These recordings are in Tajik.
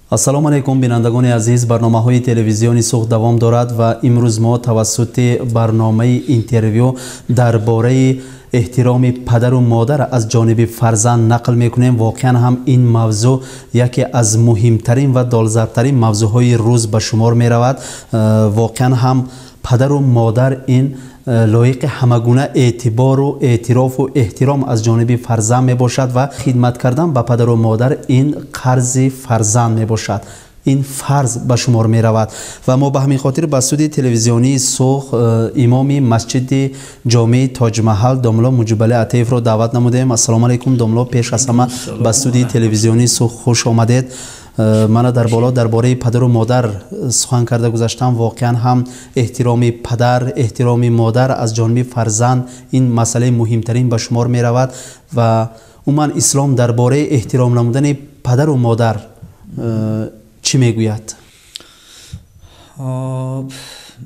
Ассалому алайкум, бинандагони азиз. Барномаҳои телевизиони Суғд давом дорад ва имрӯз мо тавассути барномаи интервю дар бораи эҳтироми падару модар аз ҷониби фарзанд нақл мекунем. Воқеан ҳам ин мавзӯъ яке аз муҳимтарин ва долзарбтарин мавзӯъҳои рӯз ба шумор меравад. Воқеан ҳам падару модар ин лоиқи ҳамагуна эътибору эътирофу эҳтиром аз ҷониби фарзанд мебошад ва хидмат кардан ба падару модар ин қарзи фарзанд мебошад, ин фарз ба шумор меравад. Ва мо ба ҳамин хотир ба студияи телевизионии Суғд имоми масҷиди ҷомеи Тоҷмаҳал домло Муҷибали Атеевро даъват намудем. Ассалому алайкум, домло, пеш аз ҳама ба студияи телевизионии Суғд хуш омадед. Мана дар боло дар бораи падару модар сухан карда гузаштам. Воқеан ҳам эҳтироми падар, эҳтироми модар аз ҷониби фарзанд ин масъалаи муҳимтарин ба шумор меравад ва умуман ислом дар бораи эҳтиром намудани падару модар чӣ мегӯяд?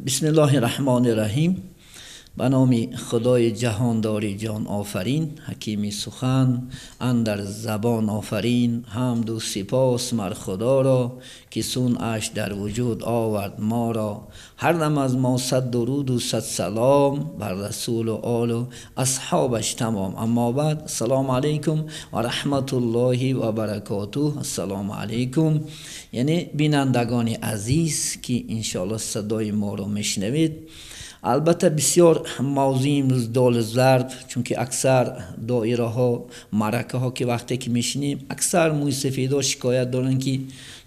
Бисмиллоҳи раҳмони раҳим. Ба номи Худои ҷаҳондори ҷон офарин, ҳакими сухан андар забон офарин, ҳамду сипос мар Худоро, ки сунъаш дар вуҷуд овард моро. Ҳар дам аз мо сад дуруду сад салом бар расулу олу асҳобаш тамом. Аммо баъд, ассалому алайкум ва раҳматуллоҳи ва баракотуҳ. Ассалому алайкум. Яъне бинандагони азиз, ки иншоаллоҳ садои моро мешунавед, албатта бисёр мавзӯи имрӯз доли зарб, чунки аксар доираҳо, маъракаҳо ки вақте ки мешинем, аксар мӯйсафедҳо шикоят доранд, ки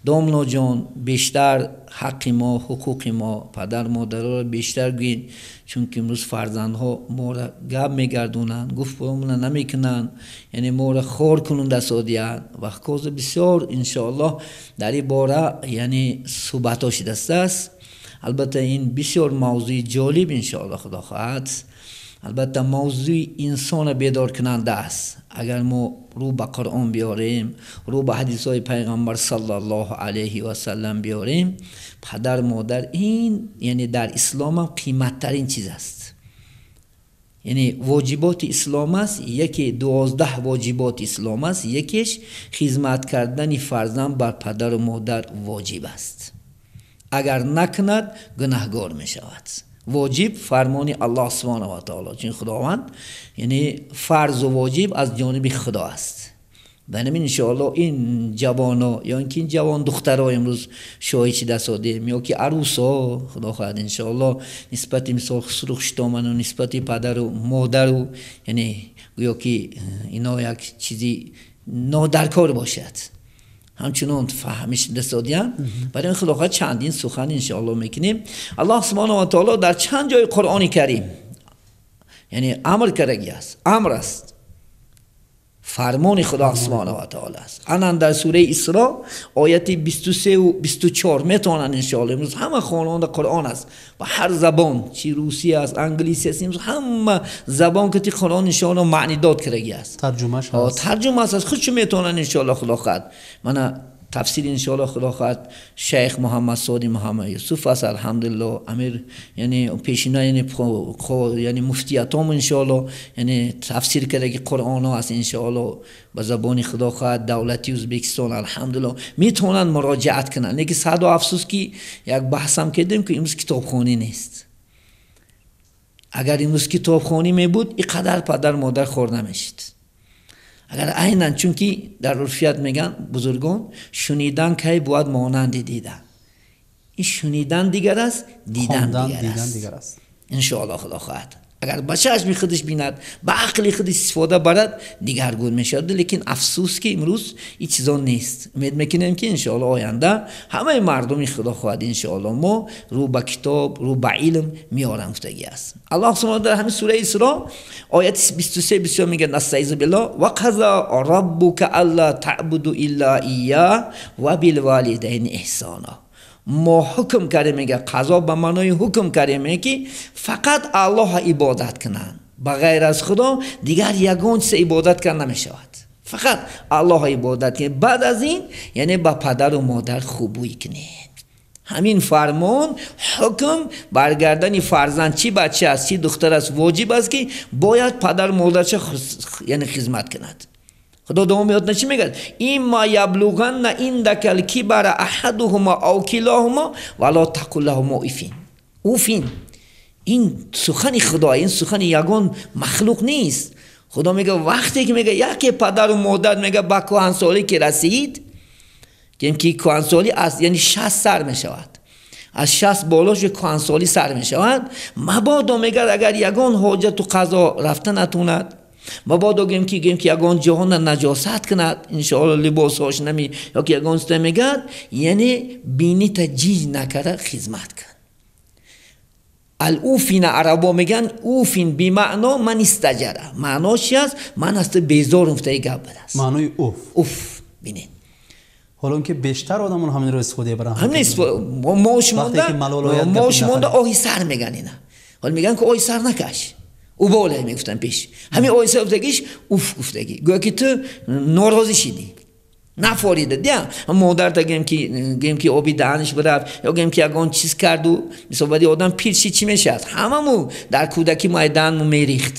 домлоҷон, бештар ҳаққи мо, ҳуқуқи мо, падар модароро бештар гӯед, чунки имрӯз фарзандҳо моро гап мегардонанд, гуфтмона намекунанд, яъне моро хор кунанда содиянд. Ва коза бисёр иншоаллоҳ дар ин бора яъне суҳбатҳо шудааст. Албатта ин бисёр мавзӯи ҷолиб иншоаллоҳ худо хоҳад. Албатта мавзӯи инсонро бедоркунанда аст. Агар мо рӯ ба Қуръон биёрем, рӯ ба ҳадисҳои пайғамбар саллаллоҳу алайҳи васаллам биёрем, падар модар ин яъне дар ислом ҳам қиматтарин чиз аст. Яъне воҷиботи ислом аст, яке 12 воҷиботи ислом аст, якеш хизмат кардани фарзанд бар падару модар воҷиб аст. Агар накунад гунаҳгор мешавад. Воҷиб фармони Аллоҳ субҳонаҳу ва таоло, чун Худованд яъне фарзу воҷиб аз ҷониби Худо аст. Ба ҳамин иншоаллоҳ ин ҷавоно ё ин ки ин ҷавон духтаро имрӯз шоҳид шида содем, ё ки арӯсо, Худо хоҳад иншоаллоҳ нисбати мисол хусру хуштоману нисбати падару модару яъне гӯё ки ино як чизи нодаркор бошад, ҳамчунон фаҳмиш дасодиян. Барои ин Худо хоҳад чандин сухан иншоаллоҳ мекунем. Аллоҳ субҳонаҳу ва таоло дар чанд ҷои Қуръони Карим яъне амр кардаги аст, амр аст, фармони Худо субҳонаҳу ва таоло аст. Анан дар сураи Исро ояти 23 24 метавонанд иншоаллоҳ. Имрӯз ҳама хонанда Қуръон аст ба ҳар забон, чи русӣ аст, англисӣ аст, имрӯз ҳама забон ки Қуръон иншоаллоҳ маънидод кардаги аст, тарҷумааш аст, тарҷума аст, худшо метавонанд иншоаллоҳ Худо хоҳад. Мана тафсир иншоаллоҳ Худо хоҳад шайх Муҳаммад Соди Муҳаммад Юсуф аст, алҳамдулиллоҳ, амир яъне пешина яъне муфтиятом иншоаллоҳ яъне тафсир кардаги Қуръонҳо аст иншоаллоҳ ба забони Худо хоҳад давлати Ӯзбекистон, алҳамдулиллоҳ метавонанд муроҷиат кунанд. Лекин саду афсӯс ки як баҳсам кардем ки имрӯз китобхонӣ нест. Агар имрӯз китобхонӣ мебуд, ин қадар падар модар хор намешид. Агар айнан, чунки дар урфият мегӯянд бузургон, шунидан кай бояд монанди дидан. Ин шунидан дигар аст, дидан дигар аст. Иншоаллоҳ Худо хоҳад. Агар ба чашми худаш бинад, ба ақли худ истифода барад, дигаргун мешавад. Лекин афсӯс ки имрӯз ин чизо нест. Умед мекунем ки иншоаллоҳ оянда ҳамаи мардуми Худо хоҳад иншоаллоҳ мо рӯ ба китоб, рӯ ба илм меорам гуфтагӣ аст. Аллоҳ субҳонаҳу дар ҳамин сураи Исро ояти 23 24 мегӯяд: настаизу биллоҳ ва қазо раббука алла таъбуду илла иййаҳ ва билволидайни эҳсона. Мо ҳукм кардем, мегӯяд қазо ба маънои ҳукм кардем, мегӯяд ки фақат Аллоҳро ибодат кунанд, ба ғайр аз Худо дигар ягон чиз ибодат карда намешавад, фақат Аллоҳро ибодат кунед. Баъд аз ин яъне ба падару модар хубӯй кунед. Ҳамин фармон ҳукм баргардани фарзанд, чӣ бача аст, чӣ духтар аст, воҷиб аст ки бояд падару модарша яъне хизмат кунад. Худо давом меёд чӣ мегӯяд? Имма яблуғанна индакал кибара аҳадуҳума ав килоҳума вало тақул лаҳума уфин. Уфин ин сухани Худо, ин сухани ягон махлуқ нест. Худо мегӯяд вақте ки мегӯяд яке падару модар мегӯяд ба кӯҳансолӣ ки расид, ки кӯҳансолӣ аз яъне 60 сар мешавад, аз 60 болош кӯҳансолӣ сар мешавад, мабодо мегӯяд агар ягон ҳоҷату қазо рафта натунад, мабодо гӯем ки ягон ҷоҳона наҷосат кунад, иншоалло либосҳош нами ё ки ягон чиз мегӯяд, яъне бинита ҷиҷ накарда хизмат кун. Ал-уфина арабо мегӯянд уфин бимаъно ман истаҷара. Маъно чи аст? Ман аз ту безорум гуфтаи гап будаст. Маънои уф. Уф бинед. Ҳоло ки бештар одамон ҳаминро истифода мебаранд. Ҳамин мо шумонда оҳи сар мегӯянд ина. Ҳоло мегӯянд ки оҳи сар накаш. Уболе мегуфтанд пеш. Ҳамин оҳи сар гуфтагиш уф гуфтагӣ. Гӯё ки ту норозӣ шидӣ. Нафорида дия. Модарта гӯем ки оби даҳаниш бирафт ё гӯем ки ягон чиз карду, мисол баъди одам пир шид чӣ мешавад? Ҳамаму дар кӯдакӣ мо даҳанму мерихт.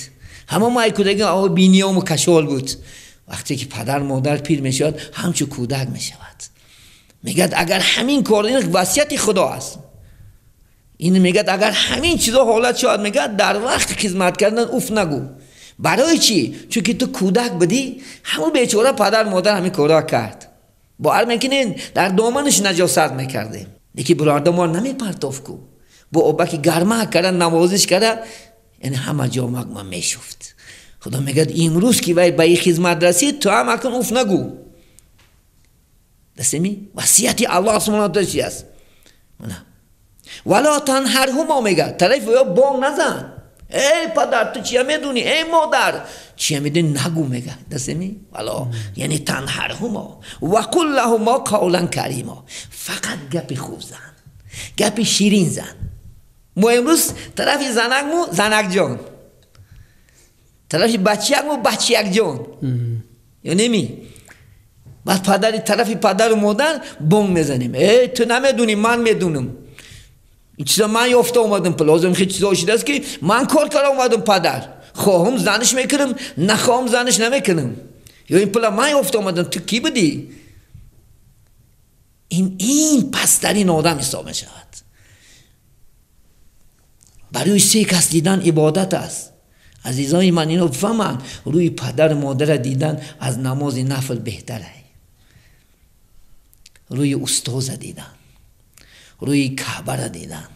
Ҳамаму ай кӯдакӣ биниёму кашол буд. Вақте ки падар модар пир мешавад, ҳамчун кӯдак мешавад. Мегӯяд агар ҳамин кор, ин васияти Худо аст. Ин мегӯяд агар ҳамин чизо ҳолат шавад, мегӯяд дар вақти хизмат кардан уф нагӯ. Барои чӣ? Чунки ту кӯдак будӣ, ҳамон бечора падар модар ҳамин корро кард. Бовар мекунед, дар доманаш наҷосат мекардем. Лекин бародар мо намепартофт ку. Бо обаки гарма карда, навозиш карда, яъне ҳама ҷо магма мешуфт. Худо мегӯяд имрӯз ки вай ба ин хизмат расид, ту ҳам акун уф нагӯ. Дастеми? Васияти Аллоҳ субҳонаҳу ва таъоло чи аст? Вало танҳарҳумо мегӯяд, тарафи ё бонг назан. Эй падар, ту чия медунӣ? Эй модар, чия медунӣ? Нагӯ мегӯяд. Дастеми? Вало яъне танҳарҳумо ва қул лаҳумо қавлан каримо. Фақат гапи хуб зан, гапи ширин зан. Мо имрӯз тарафи занакму занакҷон, тарафи бачиякму бачиякҷон, ё неми? Баъд падари тарафи падару модар бонг мезанем. Эй ту намедунӣ, ман медунам. Ин чиза ман ёфта омадам. Лозим хеле чизо шудааст ки ман кор карда омадам падар. Хоҳам заниш мекунам, нахоҳам заниш намекунам. Ё ин пула ман ёфта омадам, ту кӣ будӣ? Ин пасттарин одам ҳисоб мешавад. Барои се кас дидан ибодат аст. Азизони ман ино бифаҳманд, рӯи падару модарро дидан аз намози нафл беҳтар аст. Рӯи устоза дидан, рӯи Каъбаро дидан,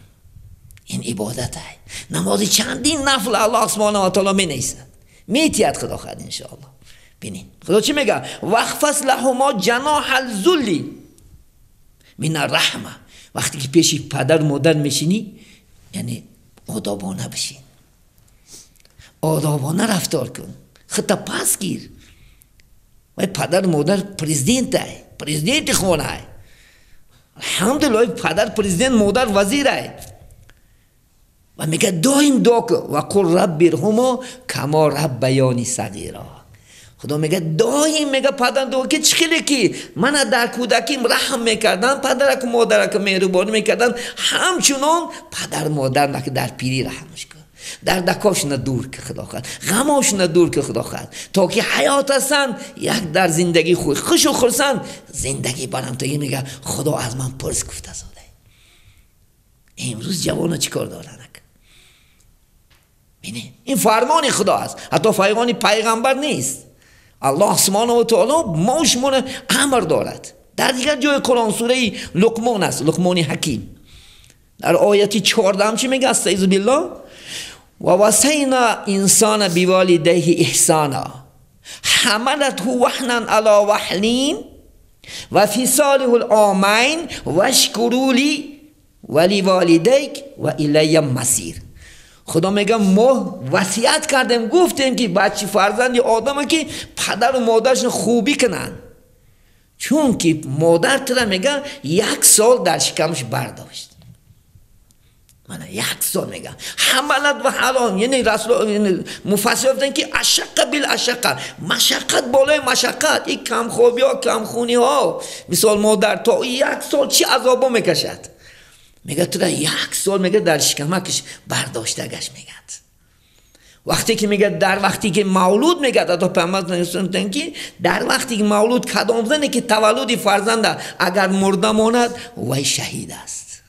ин ибодат аст. Намози чандин нафл Аллоҳ субҳонаҳу ва таъоло менависад, метиҳад Худо хоҳад иншоаллоҳ. Бинед Худо чӣ мегӯяд? Вахфаз лаҳумо ҷаноҳал зулли мина раҳма. Вақте ки пеши падару модар мешинӣ, яъне одобона бишин, одобона рафтор кун, худта пас гир. Вай падару модар президент ай, президенти хона ай. Алҳамдулиллоҳ, падар президент, модар вазир ай. Ва мегӯяд доим дуо кун, ва қул рабби ирҳамҳумо камо раббаёни сағира. Худо мегӯяд доим мегӯяд падар дуо ки чӣ хеле ки мана дар кӯдаким раҳм мекардан, падараку модараку меҳрубонӣ мекардан, ҳамчунон падар модар дар пирӣ раҳмаш кун, дардакошона дур ки Худо хоҳад, ғамошона дур ки Худо хоҳад, то ки ҳаёт ҳастанд, як дар зиндагӣ хушу хурсанд зиндагӣ барам. То ин мегӯяд Худо аз ман пурс гуфта зода. Имрӯз ҷавона чӣ кор доранд? Бинед, ин фармони Худо аст, ҳатто фармони пайғамбар нест. Аллоҳ субҳонаҳу ва таъоло мо шуморо амр дорад. Дар дигар ҷои Қуръон сураи Луқмон аст, Луқмони Ҳаким, дар ояти 14 чӣ мегӯяд? Астаизу биллоҳ: ва васайна инсона биволидайҳи иҳсона ҳамалатҳу ваҳнан ало ваҳлин ва фисолиҳу ломайн вашкуру ли ва ливолидайк ва илайя масир. Худо мегӯяд мо васият кардем, гуфтем ки бачи фарзанди одаме ки падару модарашон хубӣ кунанд, чунки модар тура мегӯяд 1 сол дар шикамаш бардошт. Мана 1 сол мегӯяд ҳамалат ва ҳалом, яъне расул муфассир гуфтанд ки ашаққа бил ашаққа, машаққат болои машаққат, ин камхобиҳо, камхуниҳо. Мисол модар то 1 сол чӣ азобо мекашад? Мегӯяд тура 1 сол мегӯяд дар шикамакаш бардоштагаш мегӯяд. Вақте ки мегӯяд, дар вақте ки мавлуд мегӯяд, ато Паёмбар гуфтанд ки дар вақте ки мавлуд кадом зане ки таваллуди фарзанда агар мурда монад, вай шаҳид аст.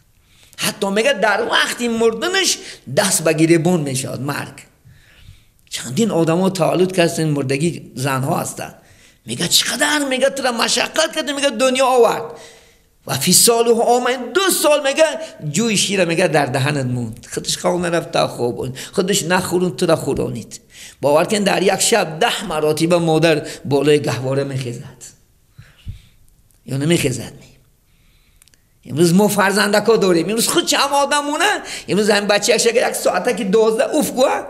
Ҳатто мегӯяд дар вақти мурданаш даст ба гиребон мешавад марг. Чандин одамо таваллуд карданд, мурдагӣ занҳо ҳастанд. Мегӯяд чӣ қадар мегӯяд тура машаққат кард, мегӯяд дунё овард. Ва фисолуҳу омайн, 2 сол мегӯяд ҷӯи шира мегӯяд дар даҳанат монд. Худаш хоб нарафт та хоб, худаш нахӯрун тура хӯронид. Бовар кун дар як шаб 10 маротиба модар болои гаҳвора мехезад. Ё намехезад? Имрӯз мо фарзандако дорем. Имрӯз худ чам одамона, имрӯз ҳамин бачааш агар як соата ки 12 уф гӯя,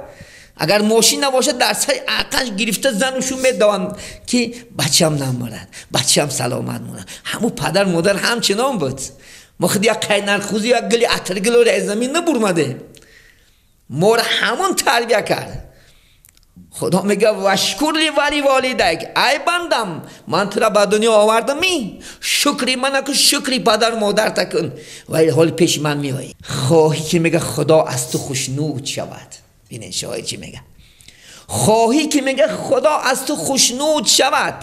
агар мошин набошад дар сари ақаш гирифта зану шу медаванд ки бачам намурад, бачам саломат монад. Ҳамун падар модар ҳамчунон буд. Мо худ як қайнархӯзӣ, як гули атиргулро аз замин набурмадем. Моро ҳамон тарбия кард. Худо мегӯяд вашкур ли вали волидайк, ай бандам, ман тура ба дунё овардам, шукри мана кун, шукри падар модарта кун, вале ҳол пеши ман меоӣ. Хоҳӣ ки мегӯяд Худо аз ту хушнуд шавад. Бинед шоир чӣ мегӯяд. Хоҳӣ ки мегӯяд Худо аз ту хушнуд шавад,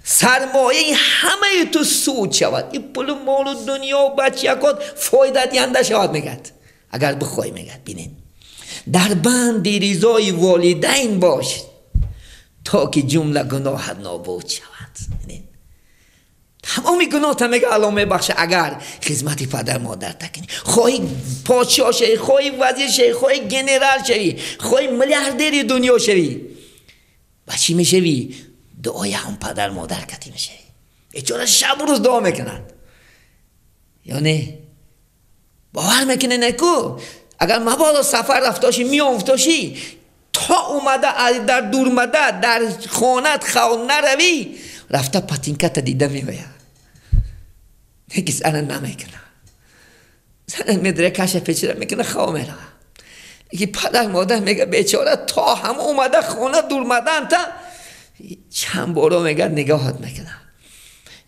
сармояи ҳамаи ту суд шавад. Ин пулу молу дунё бачаякот фоида диҳанда шавад мегӯяд. Агар бихоҳӣ мегӯяд. Бинед, дар банди ризои волидайн бош то ки ҷумла гуноҳат нобуд шавад. Тамоми гуноҳта мега Аллоҳ мебахша агар хизмати падар модар такунӣ. Хоҳӣ подшоҳ шавӣ, хоҳӣ вазир шавӣ, хоҳӣ генерал шавӣ, хоҳӣ миллиардери дунё шавӣ, ба чӣ мешавӣ? Дуои ҳам падар модар катӣ мешавӣ. Бечора шабу рӯз дуо мекунанд. Ё не? Бовар мекунӣ неку? Агар мабодо сафар рафтошӣ, меомфтошӣ, то омада дар дурмада дар хонат хав наравӣ, рафта патинката дида меояд. Неки зана намекуна. Зана медре каша печира мекуна, хав мерава. Неки падар модар мега бечора то ҳам омада хона дурмадан та чанд боро мега нигоҳат мекуна.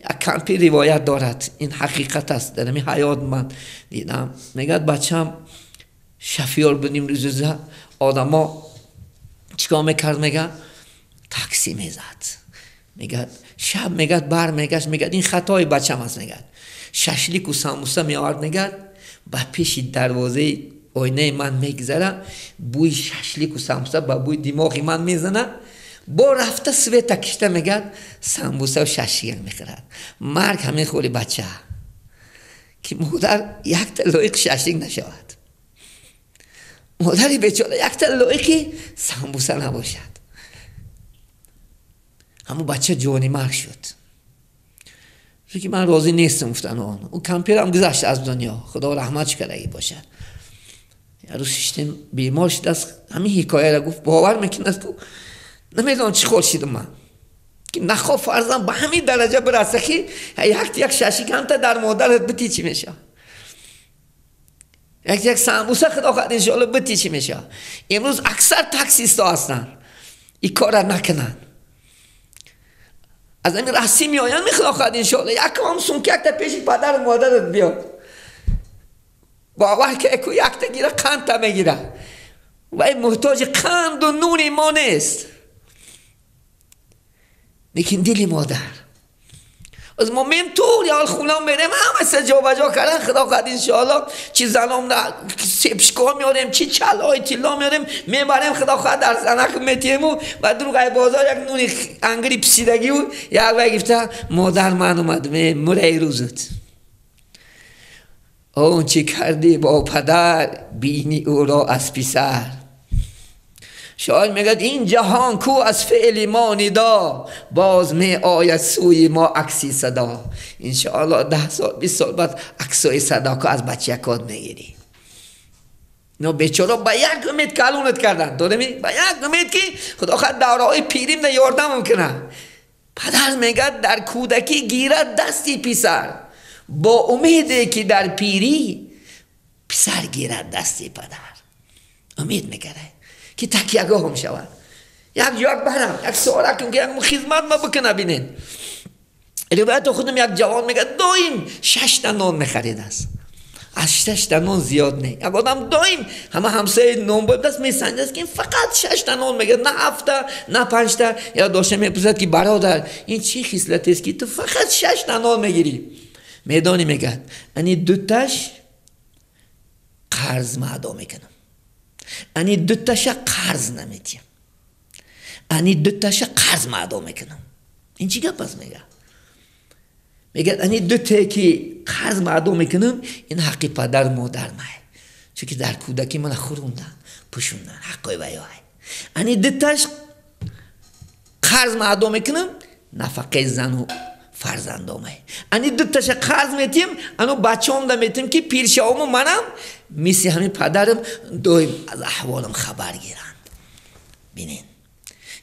Як кампи ривоят дорад, ин ҳақиқат аст, дар ҳамин ҳаёт ман дидам. Мегӯяд бачам шафиёр будим рӯза, одамо чикор мекард? Мега такси мезад. Мегӯяд шаб мегӯяд бар мегашт, мегӯяд ин хатои бачам аст, мегӯяд шашлику самбуса меовард, мегӯяд ба пеши дарвозаи оинаи ман мегзара, бӯи шашлику самбуса ба бӯи димоғи ман мезана, бо рафта света кишта мегӯяд самбусаву шашлик мехӯрад. Марг ҳамин холи бача ки модар якта лоиқи шашлик нашавад, модари бечора якта лоиқи самбуса набошад. Ҳамун бача ҷони марг шуд. Ки ман розӣ нестам, гуфтан он. Ӯ кампирам гузашт аз дунё, Худо раҳматш кардагӣ бошад. Як рӯз шиштем, бемор шудааст, ҳамин ҳикояро гуфт, бовар мекунад ку намедонам чӣ хол шидам ман. Ки нахоҳ фарзанд ба ҳамин дараҷа бираса ки як шашик ҳамта дар модарат битӣ чӣ мешавад? Як самбуса худо хоҳад иншоалло битӣ чӣ мешавад? Имрӯз аксар таксистҳо ҳастанд, ин корро накунанд. Аз ҳамин раҳсӣ меоянд, мехоҳад иншоалло якам сумка якта пеши падару модарат биёд. Бовар ки ку якта гира қандта мегира. Вай муҳтоҷи қанду нуни мо нест. Лекин дили модар. Аз мо мем тур ё хона мерем, ҳама се ҷобаҷо кардан, худо хоҳад иншоалло чи заном сепшко меорем, чи чалои тилло меорем, мебарем, худо хоҳад дар занак метиему ва дуруғай бозор як нуни ангири писидагиу як вай гифта модар ман омад, мураи рӯзут. Он чӣ кардӣ бо падар, бини ӯро аз писар. Шоир мегӯяд ин ҷаҳон ку аз феъли мо нидо, боз меояд сӯи мо акси садо. Иншоалло 10 сол 20 сол баъд аксои садоко аз бачаякот мегирӣ. Ино бечора ба як умед калонат карданд, дореми? Ба як умед ки худо хоҳад давраҳои пирим да ёрдамам кунад. Падар мегӯяд дар кӯдакӣ гирад дасти писар, бо умеде ки дар пирӣ писар гирад дасти падар. Умед мекард ки такягоҳам шавад, як ҷо барам, як сора кун ки як хизмат ма бикуна. Бинед ривоято худам як ҷавон мегӯяд доим 6 та нон мехаридааст. Аз 6 та нон зиёд не. Як одам доим ҳама ҳамсояи нонбой даст месанҷад, ки ин фақат 6 та нон мегирад, на ҳафта, на панҷта. Я дошта мепурсад, ки бародар, ин чӣ хислатест, ки ту фақат 6 та нон мегирӣ? Медонӣ, мегӯяд, ани дуташ қарз ма адо мекунам, ани дуташа қарз наметиҳам, ани дуташа қарз ма адо мекунам. Ин чӣ гап аст? Мегӯяд, ани дутае ки қарз ма адо мекунам, ин ҳаққи падару модар май, чунки дар кӯдакӣ мана хӯрондан, пӯшондан, ҳаққои ваёай. Ани дуташ қарз ма адо мекунам, нафақаи зану фарзандомай. Ани дуташа қарз метиҳем, ану бачаомда метиҳем, ки пиршавому манам мисли ҳамин падарам доим аз аҳволам хабар гиранд. Бинен,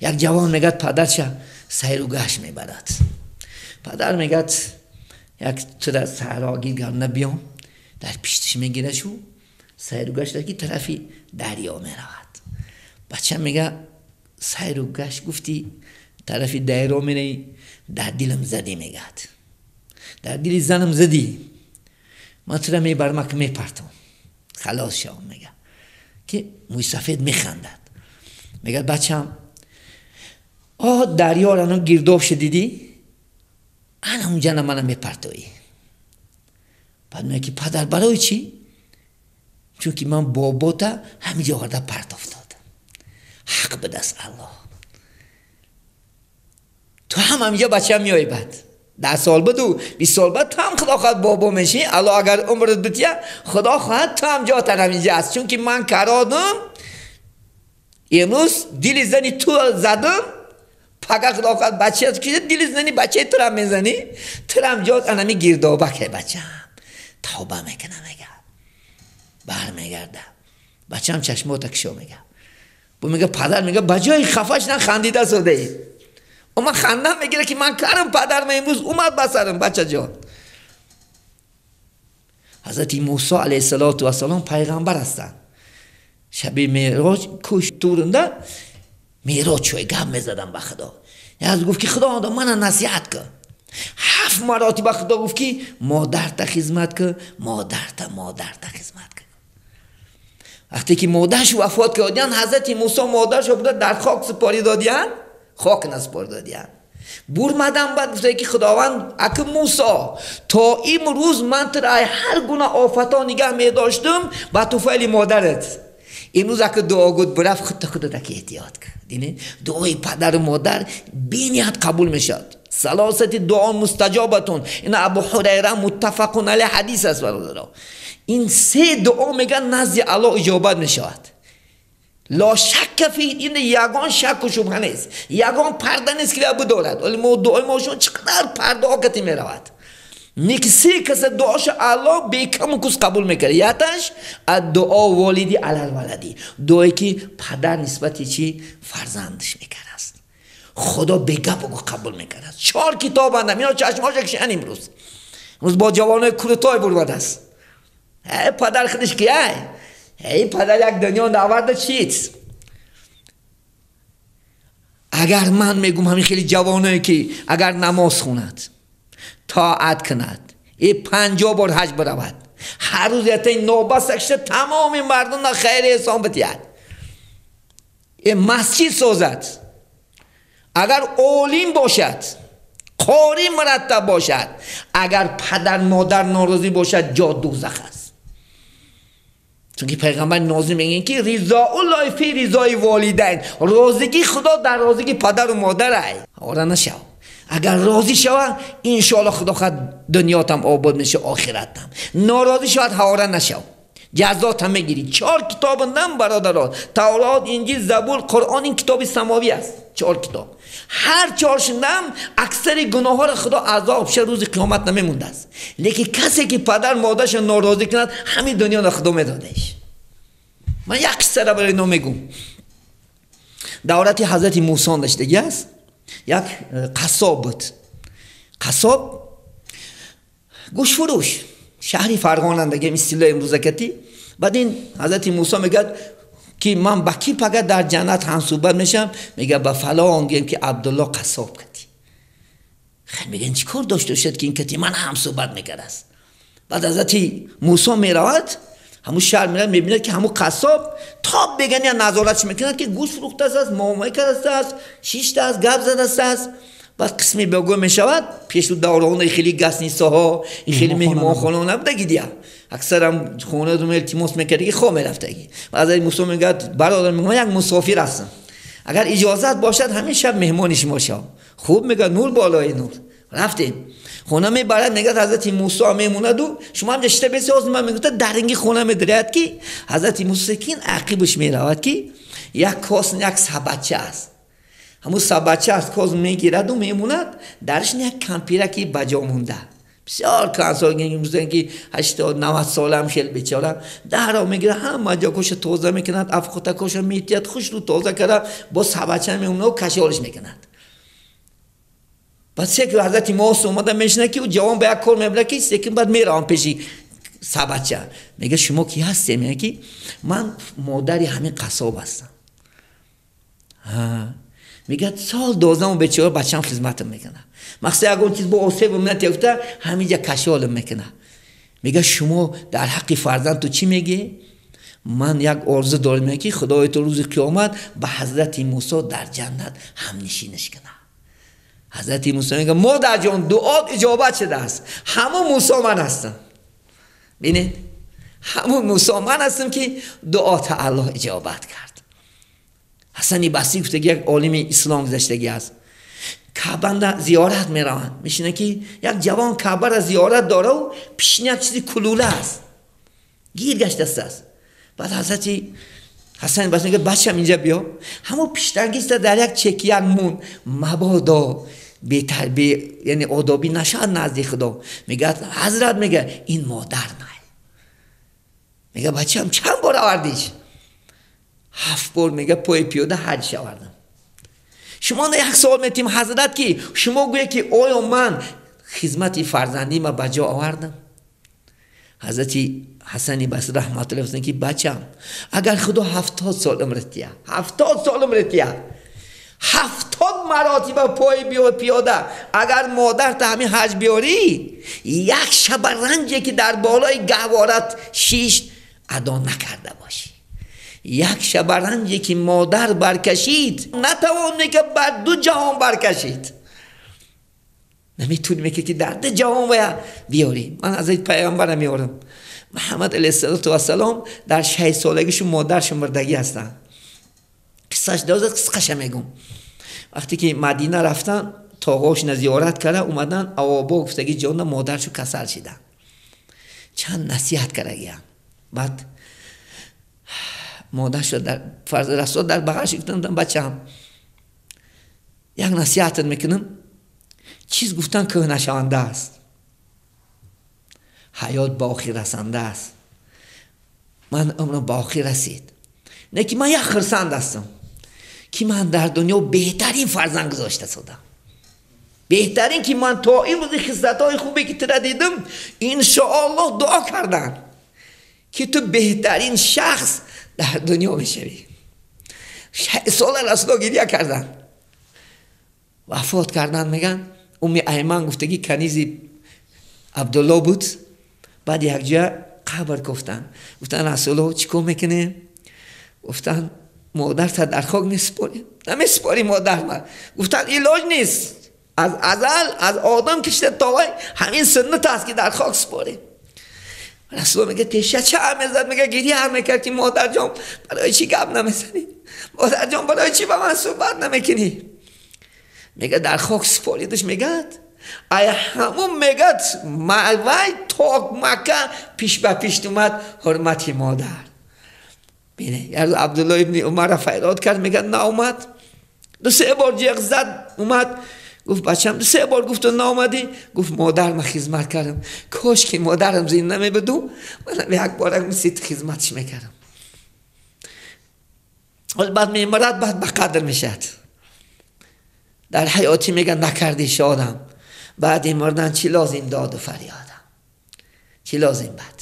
як ҷавон, мегӯяд, падарша сайру гашт мебарад. Падар мегӯяд, як тура саҳро гиргам, биём дар пиштиш мегирашу сайру гашт ки тарафи дарё меравад. Бача мега, сайру гашт гуфтӣ, тарафи дарё меравӣ, дар дилам задӣ, мегӯяд, дар дили занам задӣ. Ман тура мебарам, ки мепартам, халос шавам. Мега ки мӯйсафед механдад, мегӯяд, бачам, о дарёро ану гирдоб шудидӣ, ана унҷана мана мепартоӣ. Баъд мега ки падар, барои чӣ? Чунки ман бобота ҳаминҷо оварда партофтодам, ҳақ бидаст Аллоҳ. Ту ҳам ҳаминҷо, бача, меоӣ, баъд 10 сол буду 20 сол баъд ту ҳам, худо хоҳад, бобо мешӣ. Аллоҳ агар умрат бития, худо хоҳад, ту ҳам ҷотар ҳаминҷа аст. Чунки ман кародум, имрӯз дили зани ту задум, пага, худо хоҳад, бача дили зани бачаи турам мезанӣ, турам ҷот анами гирдобаке. Бачам тавба мекунам, мега, бармегарда. Бачам, чашмота кишо, мега. Бу мега, падар, мега, ба ҷои хафа шудан хандида содаи. Ман хандам мегира, ки ман карам, падарма имрӯз умад ба сарам. Бачаҷон, ҳазрати Мусо алайҳиссалоту вассалом пайғамбар ҳастанд. Шаби Мероҷ кӯш турунда мероҷ шои гап мезадам ба Худо. Яз гуфт, ки Худо, мана насиҳат кун. Ҳафт маротиба Худо гуфт, ки модарта хизмат кун, модарта, модарта хизмат кун. Вақте ки модарш вафот кардиян, ҳазрати Мусо модаршо буда дар хок супорӣ додиян, хок насупорӣ додиян. Бурмадан баъд гуфта, ки Худованд, аки Мусо, то имрӯз ман туро ҳар гуна офатҳо нигаҳ медоштум ба туфайли модарат. Имрӯз аки дуогӯд бирафт, худта худатаки эҳтиёт кун. Динед, дуои падару модар бениҳат қабул мешавад. ثلاثة دعاء مستجابة. Ин Абу Ҳурайра, متفق علیه ҳадис аст, бародаро. Ин се дуо, мегӯяд, назди Аллоҳ иҷобат мешавад. لا شك فيه, ин ягон шакку шубҳа нест, ягон парда нест, ки бидорад. Вале мо дуои мо шумо чӣ қадар пардаҳо кати меравад. Неки се каса дуоша Аллоҳ бекаму кус қабул мекард. Яташ الدعاء الوالد على الولد, дуое ки падар нисбати чи фарзандаш мекард, Худо бегапу қабул мекард. Чор китобанда ино чашмоша кишан. Имрӯз бо ҷавонои крутой бурвадааст. Падар худаш ки эй падар як дунё наварда чиз. Агар ман мегум, ҳамин хеле ҷавоное ки агар намоз хонад, тоат кунад, е 50 бор ҳаҷ биравад, ҳар рӯз ятаи нобастакшта тамоми мардумна хайри эҳсон бидиҳад, е масҷид созад, агар олим бошад, қори мураттаб бошад, агар падар модар норозӣ бошад, ҷо дӯзах аст. Чунки пайғамбар нозӣ мегӯянд, ки رضا الله في رضا الوالدين, розигии Худо дар розигии падару модарай. Ора нашав. Агар розӣ шава, иншоалло, худо хоҳад, дунётам обод меша, охиратам. Норозӣ шавад, ҳавора нашав, ҷазотам мегирӣ. Чор китобандам, бародарон: Таврот, Инҷил, Забур, Қуръон. Ин китоби самовӣ аст, чор китоб. Ҳар чоршундам аксари гуноҳҳоро Худо азоб ша рӯзи қиёмат намемондааст. Лекин касе ки падар модарша норозӣ кунад, ҳамин дунёро Худо медодаш. Ман як қиссара барои ино мегум. Давлати ҳазрати Мусо доштагӣ аст, як қассоб буд, қассоб, гӯштфурӯш, шаҳри Фарғонандагӣ, истилои имрӯзакатӣ. Баъд ин ҳазрати Мусо мегӯяд, ки ман ба ки пага дар ҷаннат ҳамсӯҳбат мешавам? Мега, ба фалон гӯем, ки Абдулло қассоб кати. Хел мегӯян, чӣ кор дошта бошад, ки ин кати ман ҳамсӯҳбат мекардааст? Баъд ҳазрати Мусо меравад, ҳамун шаҳр меравад, мебинад ки ҳамун қассоб тоб бегани назоратш мекунад ки гӯшт фурӯхтааст, муомила кардааст, шиштааст, гап задааст. Баъд қисме бегоҳ мешавад, пешу давраҳои хеле гастнисоҳо, хеле меҳмонхонаҳо набудаги дия. Аксарам хона илтимос мекардаги, хоб мерафтаги. Ҳазрати Мусо мегӯяд: бародар, мегӯям як мусофир ҳастам, агар иҷозат бошад ҳамин шаб меҳмони шумо шавам. Хуб, мегӯяд, нур болои нур. Рафтем. Хона мебарад, мегӯяд ҳазрати Мусо мемонаду шумо ҳам шита бесоз. Ман мегӯяд даринги хона медаряд ки ҳазрати Мусо секин ақибаш меравад ки як кос, як сабадча аст. Ҳамун сабадча аз кос мегираду мемонад, дарш як кампираки ба ҷо монда. Бисёр кансол ки 80-90 солам хел бечора даро мегирад, ҳама ҷокоша тоза мекунад, афхотакоша метиҳад, хушрӯ тоза карда, бо сабадча мемонад, кашолиш мекунад. Баъд секи ҳазрати Мусо омада мешинад ки ӯ ҷавон ба як кор мебарад ки секин баъд меравам пеши сабадча. Мега шумо ки ҳастем? Мега ки ман модари ҳамин қассоб ҳастам. Мегӯяд сол 12 бечора бачам хизматам мекунад. Мақсад ягон чиз бо осебам натиёфта ҳаминҷа кашолам мекунад. Мегӯяд шумо дар ҳаққи фарзанд ту чӣ мегӯӣ? Ман як орзу дорам ки Худои ту рӯзи қиёмат ба ҳазрати Мусо дар ҷаннат ҳамнишинаш кунад. Ҳазрати Мусо мегӯяд модарҷон, дуот иҷобат шудааст. Ҳамун Мусо ман ҳастам. Бинед, ҳамун Мусо ман ҳастам ки дуота Аллоҳ иҷобат кард. Ҳасани Басрӣ гуфтаги як олими ислом гузаштагӣ аст. Каъбанда зиёрат мераванд. Мешинад ки як ҷавон Каъбара зиёрат дораву пишни як чизи кулула аст. Гир гаштааст. Баъд ҳазрати Ҳасани Басрӣ мегӯяд бачам инҷа биё. Ҳамон пиштангиста дар як чеки як мун мабодо бетарбия, яъне одобӣ нашавад назди Худо. Мегӯяд ҳазрат, мегӯяд ин модар най. Мегӯяд бачам чанд бор овардиш? 7 бор мегӯяд пои пиёда ҳаҷ овардам. Шумо на як савол метим ҳазрат ки шумо гӯед ки оё ман хизмати фарзандима ба ҷо овардам? Ҳазрати Ҳасани Басрӣ раҳматуллоҳ гуфтанд ки бачам, агар Худо 70 сол умр диҳад, 70 сол умр диҳад, 70 маротиба пои пиёда агар модарта ҳамин ҳаҷ биёрӣ, як шаба ранҷе ки дар болои гаҳворат шишт адо накарда бошӣ. Як шаба ранҷе ки модар баркашид натавонӣ ки бар ду ҷаҳон баркашид. Наметавонӣ ки дар ду ҷаҳон вая биёрӣ. Ман аз пайғамбарам меорам. Муҳаммад алайҳиссалоту вассалом дар 6 солагишу модаршу мурдагӣ ҳастанд. Қиссаш доза қисқаша мегум. Вақте ки Мадина рафтан, тоғошна зиёрат карда омадан, авобо гуфтаги ҷонда модаршу касал шидан. Чанд насиҳат кардагиям. Баъд модаршо дар фарз расо дар бағалш гуфтам бачам, як насиҳатат мекунам, чиз гуфтан кӯҳнашаванда аст, ҳаёт ба охир расанда аст. Ман умрам ба охир расид, не ки ман як хурсанд ҳастам ки ман дар дунё беҳтарин фарзанд гузошта шудам. Беҳтарин ки ман то имрӯзи хислатҳои хубе ки тура дидам, иншоаллоҳ дуо кардам ки ту беҳтарин шахс дар дунё мешавӣ. 6 сола Расуло гиря кардан. Вафот кардан меган. Умми Айман гуфтаги канизи Абдулло буд. Баъд якҷоя қабр гуфтан. Гуфтан Расуло чӣ кор мекунем? Гуфтан модарта дар хок месупорем. Намесупорем модар ма. Гуфтан илоҷ нест. Аз азал аз одам кишта то вай ҳамин суннат аст ки дар хок супорем. Расуло мегӯяд теша ча мезад, мегӯяд гиря мекард ки модарҷон барои чӣ гап намезанӣ? Модарҷон барои чӣ ба ман суҳбат намекунӣ? Мегӯяд дар хок супоридаш, мегӯяд ай ҳамун мегӯяд вай то Макка пиш ба пишт омад ҳурмати модар. Бине, як рӯз Абдулло ибни Умарро файрод кард, мегӯяд наомад. 2-3 бор ҷеғ зад, омад. Гуфт бачам 2-3 бор гуфту наомадӣ. Гуфт модар ман хизмат кардам, кош ки модарам зинда мебуду манам як бора мисли ту хизматш мекардам. Ҳол баъд мемирад, баъд ба қадр мешавад. Дар ҳаётӣ мегӯяд накардӣ шодам, баъди мурдан чӣ лозим доду фарёдам, чӣ лозим баъд.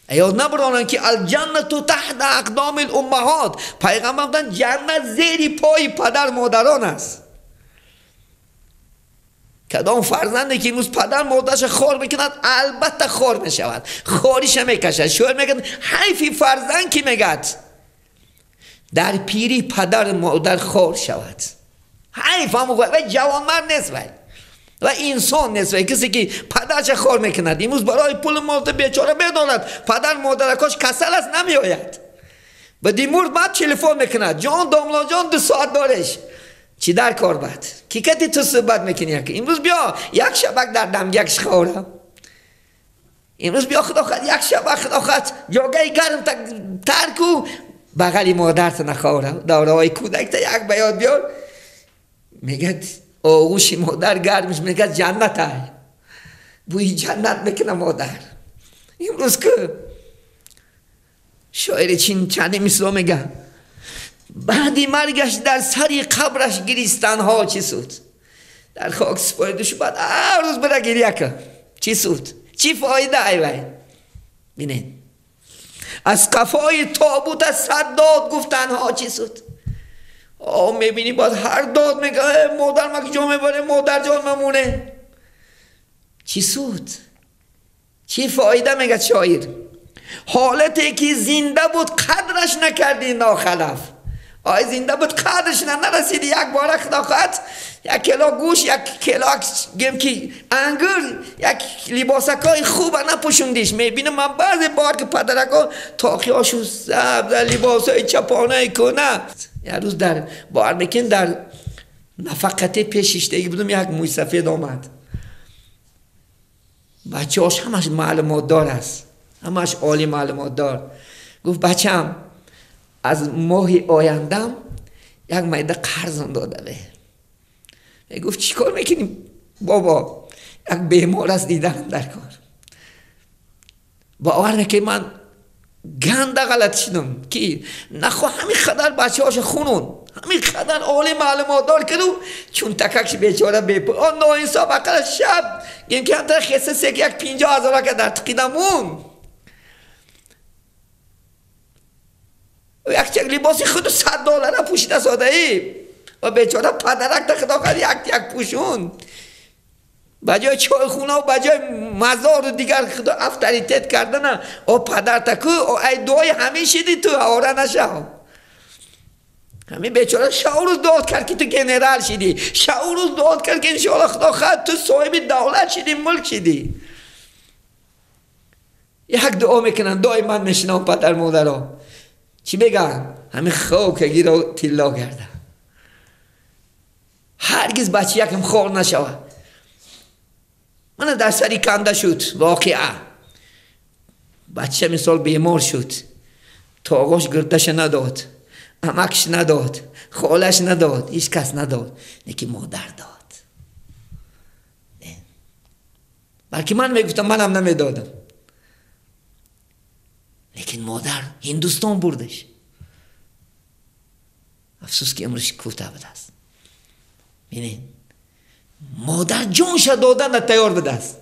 Ёд набаронанд ки алҷаннату таҳта ақдоми луммаҳот. Пайғамбар гуфтанд ҷаннат зери пои падар модарон аст. Кадом фарзанде ки имрӯз падар модарша хор мекунад, албатта хор мешавад, хориша мекашад. Шоир мегӯяд ҳайфи фарзанд ки мегӯяд дар пирӣ падар модар хор шавад. Ҳайф ҳамон вай ҷавонмард нест, вай ва инсон нест, вай касе ки падарша хор мекунад. Имрӯз барои пулу мол бечора медонад падар модаракош касал аст, намеояд. Ба димурд баъд телефон мекунад: ҷон домлоҷон, 2 соат дореш, чӣ дар кор бад ки кати ту суҳбат мекунӣ? Имрӯз биё як шабак дар дамгакш хорам, имрӯз биё худо хоҳад як шабак худо хоҳад ҷогаи гарм тарку бағали модарта нахорам, давраҳои кӯдакта як ба ёд биёр. Мегӯяд оғӯши модар гармиш, мегӯяд ҷаннат ай, бӯи ҷаннат мекуна модар. Имрӯз ку шоири чин чанди мисол мегӯяд: баъди маргаш дар сари қабраш гиристанҳо чӣ суд? Дар хок супориду шу баъд ҳар рӯз бира гиря кун, чӣ суд, чӣ фоида? Ай вай бинед, аз қафои тобута сад дод гуфтанҳо чӣ суд? О мебинӣ бояд ҳар дод мегӯяд: модар ма куҷо мебарем, модарҷон мамоне. Чӣ суд, чӣ фоида? Мегӯяд шоир: ҳолате ки зинда буд қадраш накардӣ нохалаф. Ой зинда буд қадраш нарасиди, як бора худо хоҳад як кило гӯшт, як кило гем ки ангур, як либосакҳои хуба напӯшондиш. Мебинам ман баъзе бор ки падарако тоқиҳошу сабз, либосҳои чапонаи кӯна. Як рӯз дар бовар мекунед дар нафақате пешиштагӣ будам, як мӯйсафед омад. Бачаҳош ҳамаш маълумотдор аст, ҳамаш олӣ маълумотдор. Гуфт: бачаам, аз моҳи ояндам як майда қарзам дода бе. Мегуфт: чӣ кор мекунӣ бобо? Як бемор аст, диданам дар кор. Бовар мекунӣ ман ганда ғалат шудам ки нахо ҳамин қадар бачаҳоша хунун, ҳамин қадар олӣ маълумотдор каду чун такакш бечора бепул. Он ноинсоф ақала шаб гем ки ҳамтара хеса сек як 50 ҳазорака дар тиқидамун. Як чак либоси худу $100 пӯшида содаӣ ва бечора падаракта худо хоҳад як як пӯшун. Ба ҷои чойхона ва ба ҷои мазору дигар худо авторитет кардана о падарта ку ай дуои ҳамин шиди ту ора нашав. Ҳамин бечора шаву рӯз дуо кард ки ту генерал шидӣ, шаву рӯз дуо кард ки иншоалло худо хоҳад ту соҳиби давлат шидӣ, мулк шидӣ. Як дуо мекунанд, дуои ман мешинам падар модаро. Чӣ мегӯянд? Ҳамин хокагиро тилло карда. Ҳаргиз бача якам хор нашавад. Мана дар сари канда шуд воқеа. Бача мисол бемор шуд, тоғош гирдаша надод, амакш надод, холаш надод, ҳеҷ кас надод, лекин модар дод. Балки ман мегуфтам, манам намедодам, лекин модар Ҳиндустон бурдаш. Афсӯс ки имрӯз кӯтаҳ будааст. Бинед, модар ҷонша додана тайёр будааст.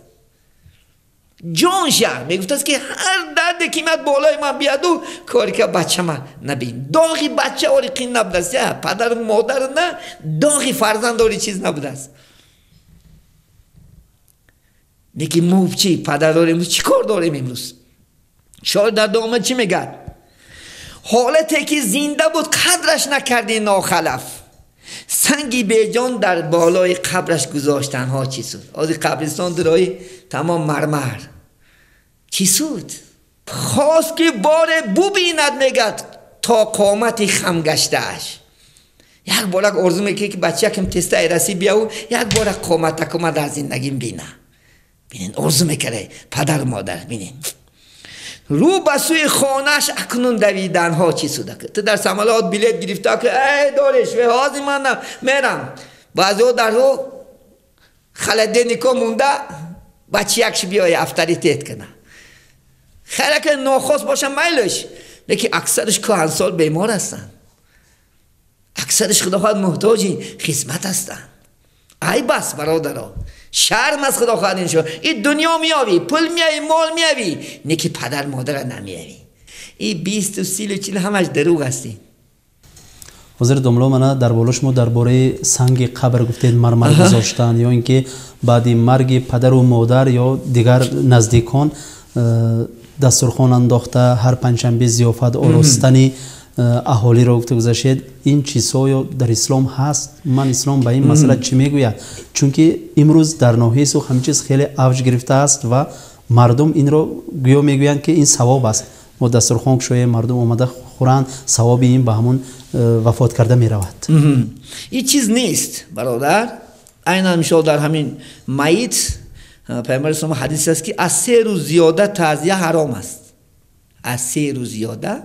Ҷонша мегуфтааст ки ҳар дарде ки меяд болои ман бияду кори ка бачама набин. Доғи бача ори қин набудааст, падару модар на, доғи фарзанд ори чиз набудааст. Лекин мо чӣ падар дорем, чӣ кор дорем имрӯз? Шоир дар дома чӣ мегӯяд? Ҳолате ки зинда буд қадраш накардӣ нохалаф, санги беҷон дар болои қабраш гузоштанҳо чӣ суд? Ҳозир қабристон дурои тамом мармар. Чӣ суд? Хост ки боре бубинад, мегӯяд, то қомати хам гаштааш. Як борак орзу мекунад ки бачакам теста раси бияву як бора қоматакума дар зиндагим бина. Бинед, орзу мекарда падару модар. Бинед, рӯ ба сӯи хонааш акнун давиданҳо чӣ суда? Ту дар самолёт билет гирифта ки эй дореш ҳозир ман мерам. Баъзеҳо дар холодильнико монда бачиякш биёя авторитет кана. Хеле ки нохост боша майлаш, лекин аксараш кӯҳансол бемор ҳастанд, аксараш худо хоҳад муҳтоҷи хизмат ҳастанд. Айб аст бародаро, шарм аз худо хоҳад ин шуд. Ин дунё меёвӣ, пул меёвӣ, мол меёвӣ, не ки падар модарро намеёвӣ. Ин 20 30 40 ҳамаш дурӯғ ҳастӣ. Ҳозир домло мана дар боло шумо дар бораи санги қабр гуфтед, мармар гузоштан ё ин ки баъди марги падару модар ё дигар наздикон дастурхон андохта ҳар панҷшанбе зиёфат оростани аҳолиро гуфта гузаштед. Ин чизҳо ё дар ислом ҳаст? Ман ислом ба ин масъала чӣ мегӯяд? Чунки имрӯз дар ноҳияи Суғд ҳамин чиз хеле авҷ гирифтааст ва мардум инро гӯё мегӯянд ки ин савоб аст. Мо дастурхон кушоем, мардум омада хӯранд, савоби ин ба ҳамон вафот карда меравад. Ин чиз нест, бародар. Айнан мисол дар ҳамин майит пайғамбари ислом ҳадис аст, ки аз 3 рӯз зиёда таъзия ҳаром аст, аз 3 рӯз зиёда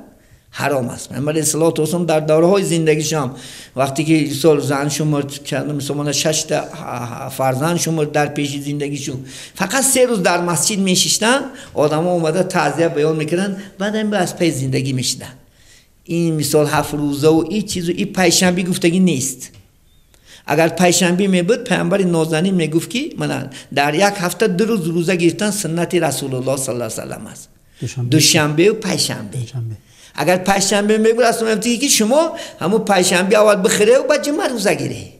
ҳаром аст. Пайғамбар алайҳиссалоту вассалом дар давраҳои зиндагишам вақте ки мисол зан шумурд, мисол шашта фарзанд шумурд, дар пеши зиндагишон фақат 3 рӯз дар масҷид мешиштанд, одамо омада таъзия баён мекарданд, баъдан аз паи зиндагӣ мешиданд. Ин мисол 7 рӯзаву ин чизу ин пайшанбӣ гуфтагӣ нест. Агар пайшанбӣ мебуд, пайғамбари нозанин мегуфт, ки мана дар як ҳафта 2 рӯз рӯза гирифтан суннати Расулуллоҳ саллаллоҳу салам аст, душанбеу пайшанбе. Агар пайшанбе мебуд, расул мегуфт, ки шумо ҳамун пайшанбе аввал бихӯреву баъд ҷумъа рӯза гиред.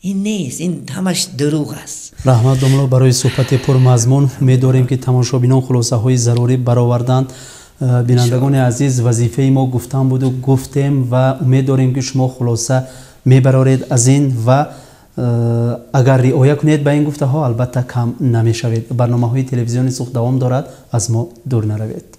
Ин нест, ин ҳамаш дурӯғ аст. Раҳмат, домло, барои суҳбати пурмазмун. Умед дорем, ки тамошобинон хулосаҳои зарурӣ бароварданд. Бинандагони азиз, вазифаи мо гуфтан буду гуфтем ва умед дорем, ки шумо хулоса мебароред аз ин ва агар риоя кунед ба ин гуфтаҳо, албатта кам намешавед. Барномаҳои телевизиони Суғд давом дорад, аз мо дур наравед.